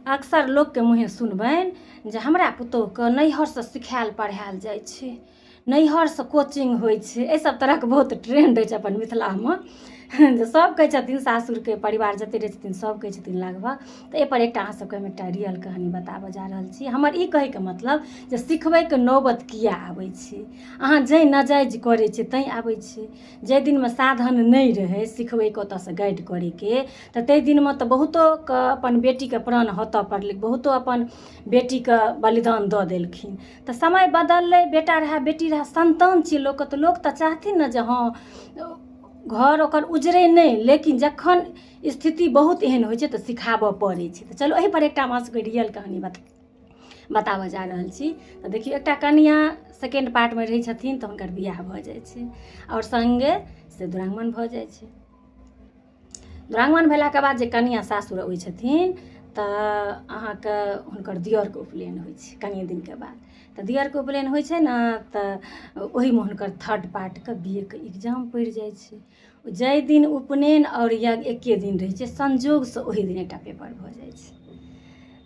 अक्सर लोकके मुँहे सुनबनि जे हमरा पुतोहुके नैहरसँ सिखायल पढ़ायल जाइ छै, नैहरसँ कोचिंग होइ छै। एहि सब तरहके बहुत ट्रेंड अछि अपन मिथिलामे जे सब कहै छथिन, सासुरके परिवार जते रहै छथिन सब कहै छथिन लगभग। तऽ एहिपर एकटा अहाँ सबके हम एकटा रियल कहानी बताबऽ जा रहल छी। हमर ई कहैके मतलब जे सिखबैके नौबत किया आबै छै, अहाँ जैं नाजायज करै छियै तैं आबै छै। जाहि दिनमे साधन नहि रहै सिखबैके, ओतऽसँ गाइड करैके, तऽ ताहि दिनमे तऽ बहुतोके अपन बेटीके प्राण हतऽ पड़लै, बहुतो अपन बेटीके बलिदान दऽ देलखिन। तऽ समय बदललै, बेटा रहए बेटी रहए, सन्तान छियै लोकके, तऽ लोक तऽ चाहथिन ने जे हँ घर ओकर उजरै नहि। लेकिन जखन स्थिति बहुत एहन होइ छै तऽ सिखाबऽ पड़ै छै। तऽ चलू एहिपर एकटा हमरा सबके रियल कहानी बताबऽ जा रहल छी। तऽ देखियौ, एकटा कनिआँ सेकेण्ड पार्टमे रहै छथिन, तऽ हुनकर बियाह भऽ जाइ छै आओर सङ्गे से दुरागमन भऽ जाइ छै। दुरागमन भेलाके बाद जे कनिआँ सासुर अबै छथिन तऽ अहाँके हुनकर दिअरके उपनयन होइ छै कनिए दिनके बाद। तऽ दिअरके उपनयन होइ छै ने, तऽ ओहिमे हुनकर थर्ड पार्टके बी ए के एग्जाम पड़ि जाइ छै। जाहि दिन उपनयन आओर यज्ञ एके दिन रहै छै, संजोगसँ ओहि दिन एकटा पेपर भऽ जाइ छै।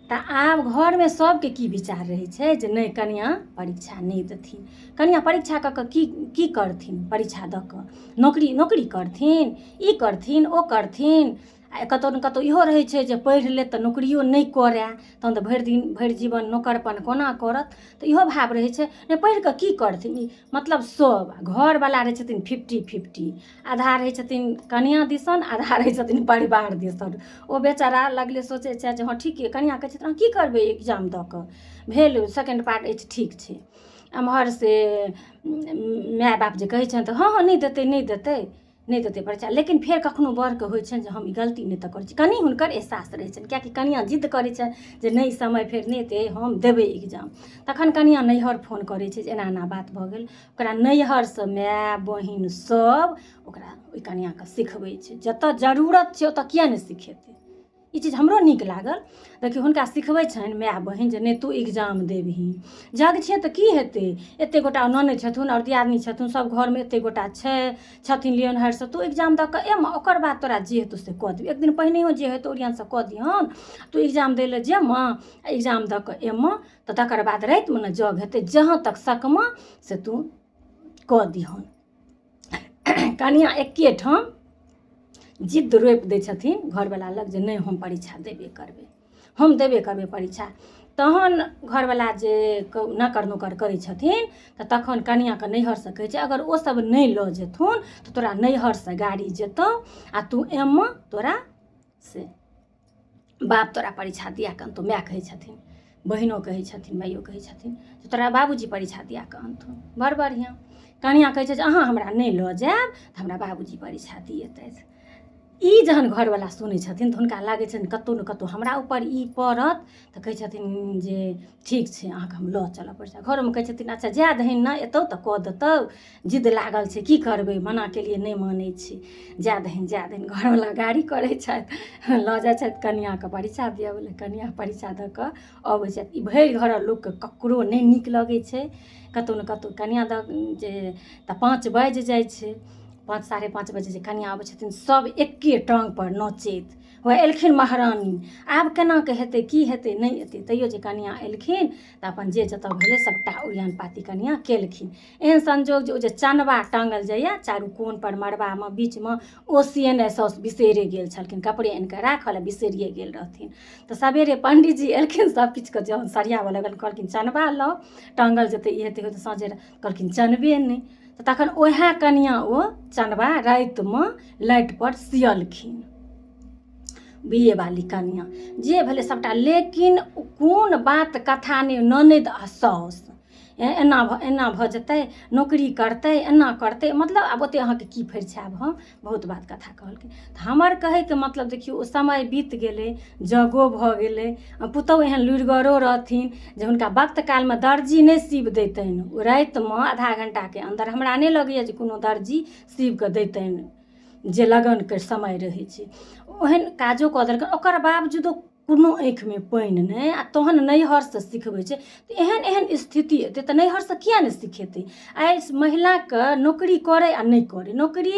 तऽ आब घरमे सभके की विचार रहै छै जे नहि, कनिआँ परीक्षा नहि देथिन, कनिआँ परीक्षा कऽ कऽ की की करथिन, परीक्षा दऽ कऽ नौकरी नौकरी करथिन, ई करथिन ओ करथिन। आ कतहु ने कतहु इहो रहै छै जे पढ़ि लेत तऽ नौकरियो नहि करय, तहन तऽ भरि दिन भरि जीवन नौकरपन कोना करत? तऽ इहो भाव रहै छै, नहि पढ़ि कऽ की करथिन ई। मतलब सभ घरवला रहै छथिन 50-50, आधा रहै छथिन कनिआँ दिसन, आधा रहै छथिन परिवार दिसन। ओ बेचारा लगले सोचै छथि जे हँ ठीके कनिआँ कहै छथिन, अहाँ की करबै एग्जाम दऽ कऽ, भेल सेकेण्ड पार्ट अछि, ठीक छै। एम्हर से माय बाप जे कहै छनि तऽ हँ हँ नहि देतै, नहि देतै, नहि देतै परीक्षा। लेकिन फेर कखनो बरके होइ छनि जे हम ई गलती नहि तऽ करै छी, कनि हुनकर एहसास रहै छनि, किएकि कनिआँ जिद्द करै छनि जे नहि, समय फेर नहि एतै, हम देबै एग्जाम। तखन कनिआँ नैहर फोन करै छै जे एना एना बात भऽ गेल। ओकरा नैहरसँ माय बहिन सब ओकरा ओहि कनिआँके सिखबै छै। जतऽ जरूरत छै ओतऽ किए नहि सिखेतै? ई चीज हमरो नीक लागल। देखियौ, हुनका सिखबै छनि माय बहिन जे नहि, तू एग्जाम देबही, जग छै तऽ की हेतै, एतेक गोटा ननदि छथुन आओर दियादनी छथुन, सब घरमे एतेक गोटा छै छथिन लियनहारि सब, तू एग्जाम दऽ कऽ एमे, ओकर बाद तोरा जे हेतौ से कऽ देबौ। एक दिन पहिनहियो जे हेतौ ओरियानसँ कऽ दिहन। तू एग्जाम दै लए जेमऽ, एग्जाम दऽ कऽ एमऽ तऽ तकर बाद रातिमे ने जग हेतै, जहाँ तक सकमऽ से तू कऽ दिहन। कनिआँ एकेठाम जिद्द रोपि दै छथिन घरवला लग जे नहि, हम परीक्षा देबे करबै, हम देबे करबै परीक्षा। तहन घरवला जे नकर नुकर करै छथिन तऽ तखन कनिआँके नैहरसँ कहै छै, अगर ओसभ नहि लऽ जेथुन तऽ तोरा नैहरसँ गाड़ी जेतौ आ तू एमऽ, तोरा से बाप तोरा परीक्षा दिया कऽ अनतौ। माय कहै छथिन, बहिनो कहै छथिन, माइयो कहै छथिन जे तोरा बाबूजी परीक्षा दिया कऽ अनथुन। बड़ बढ़िआँ। कनिआँ कहै छै जे अहाँ हमरा नहि लऽ जायब तऽ हमरा बाबूजी परीक्षा दिएतथि। ई जहन घरवला सुनै छथिन तऽ हुनका लागै छनि कतहु ने कतहु हमरा ऊपर ई पड़त। तऽ कहै छथिन जे ठीक छै, अहाँके हम लऽ चलब परीक्षा। घरोमे कहै छथिन, अच्छा जाए दहीन ने, एतौ तऽ कऽ देतौ, जिद्द लागल छै, की करबै, मना केलियै नहि मानै छै, जाए दहीन, जाए दहीन। घरवला गाड़ी करै छथि, लऽ जाइ छथि कनिआँके परीक्षा दिअबै लए। कनिआँ परीक्षा दऽ कऽ अबै छथि। ई भरि घरक लोकके ककरो नहि नीक लगै छै। कतहु ने कतहु कनिआँ दऽ जे तऽ 5 बाजि जाइ छै। 5, 5:30 बजे जे कनिआँ अबै छथिन, सभ एके टाङ्गपर नचैत हो एलखिन महारानी, आब केनाके हेतै, की हेतै, नहि एतै। तैयो जे कनिआँ एलखिन तऽ अपन जे जतऽ भेलै सभटा ओरियान पाती कनिआँ केलखिन। एहन संजोग जे ओ जे चनबा टाँगल जाइए चारू कोनपर मड़बामे बीचमे, ओ सियेनाइ साउस बिसरिए गेल छलखिन। कपड़े आनि कऽ राखल आ बिसरिए गेल रहथिन। तऽ सवेरे पण्डीजी एलखिन, सभ किछुके जहन सरियाबऽ लगल, कहलखिन चनबा लाउ, टाँगल जेतै, ई हेतै होतै। साँझे कहलखिन चनबे नहि। तऽ तखन उएह कनिआँ ओ चनबा रातिमे लाइटपर सियलखिन, बी ए वाली कनिआँ। जे भेलै सभटा, लेकिन कोन बात कथा नहि, ननदि आ साउस एना भऽ एना भऽ जेतै, नौकरी करतै, एना करतै, मतलब आब ओतेक अहाँके की फरिछायब हम, बहुत बात कथा कहलकै। तऽ हमर कहैके मतलब, देखियौ, ओ समय बीत गेलै, जगो भऽ गेलै आ पुतहु एहन लुरिगरो रहथिन जे हुनका वक्त कालमे दर्जी नहि सीब दैतनि। ओ रातिमे आधा घण्टाके अन्दर हमरा नहि लगैए जे कोनो दर्जी सीब कऽ दैतनि, जे लगनके समय रहै छै ओहन काजो कऽ देलकनि। ओकर बावजूदो कोनो आँखिमे पानि नहि। आ तहन नैहरसँ सिखबै छै तऽ एहन एहन स्थिति एतै तऽ नैहरसँ किएक नहि सिखेतै? आइ महिलाके नौकरी करै आ नहि करै, नौकरी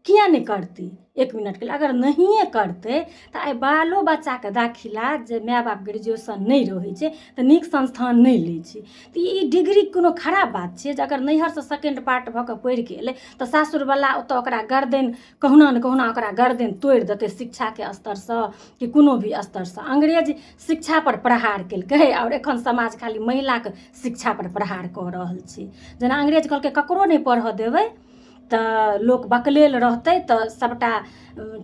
किया नहि करतै? एक मिनटके लेल अगर नहिए करतै तऽ आइ बालो बच्चाके दाखिला जे माय बाप ग्रेजुएशन नहि रहै छै तऽ नीक संस्थान नहि लै छै। तऽ ई डिग्री कोनो खराब बात छियै जे अगर नैहरसँ सेकेण्ड पार्ट भऽ कऽ पढ़िके एलै तऽ सासुरवला ओतऽ ओकरा गर्दनि कहुना ने कहुना ओकरा गर्दनि तोड़ि देतै शिक्षाके स्तरसँ कि कोनो भी स्तरसँ। अंग्रेज शिक्षापर प्रहार केलकै आओर एखन समाज खाली महिलाके शिक्षापर प्रहार कऽ रहल छै। जेना अंग्रेज कहलकै ककरो नहि पढ़ऽ देबै तऽ लोक बकलेल रहतै, तऽ सभटा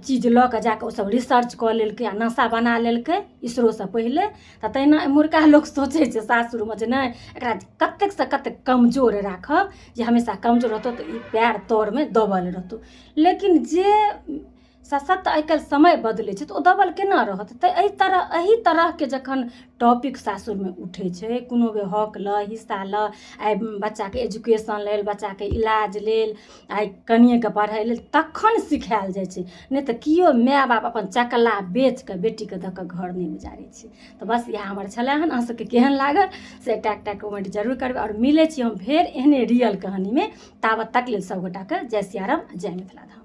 चीज लऽ कऽ जा कऽ ओसभ रिसर्च कऽ लेलकै आ नासा बना लेलकै इसरोसँ पहिले। तऽ तहिना एम्हुरका लोक सोचै छै सासुरमे जे नहि, एकरा कतेकसँ कतेक कमजोर राखब जे हमेशा कमजोर रहतौ तऽ ई पएर तरमे दबल रहतौ। लेकिन जे सशक्त आइ काल्हि समय बदलै छै तऽ ओ दबल केना रहत? तऽ एहि तरह एहि तरहके जखन टॉपिक सासुरमे उठै छै, कोनो भी हक लए, हिस्सा लए, आइ बच्चाके एजुकेशन लेल, बच्चाके इलाज लेल, आइ कनिएके पढ़ाइ लेल, तखन सिखायल जाइ छै। नहि तऽ केओ माय बाप अपन चकला बेच कऽ बेटीके दऽ कऽ घर नहि उजारै छै। तऽ बस इएह हमर छलै हन। अहाँ सबके केहन लागल से एकटा एकटा कमेंट जरूर करबै आओर मिलै छी हम फेर एहने रियल कहानीमे। ताबत तक लेल सब गोटाके जय सियाराम, जय मिथिला धाम।